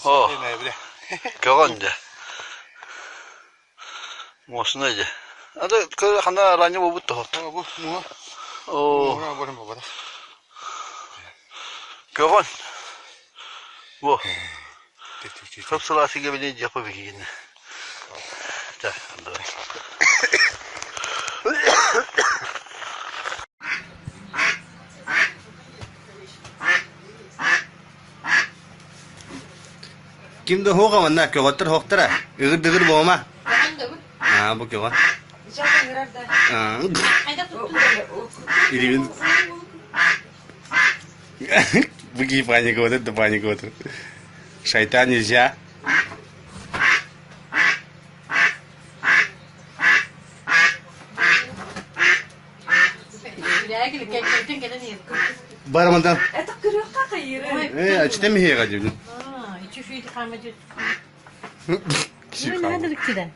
О, көҕөн дьэ. Муосунай дьэ. Ады хана ранньы буолбут тоһот. О, көҕөн. Во. Сап-сылаас игэбини дьапа бигигин. Чэ, давай. Ким да суоҕа манна көҕөттөр суохтара. Ыгыр-дыгыр буолма. Аа, бу көҕө. Аа. Илибин Бу киһи паникалатыр да паникалатыр. Шайтан нельзя. Барамандан. Это күрүөххэ хайыыры. Э, ачтем иһиэҕэ дьүлүн. Кичи.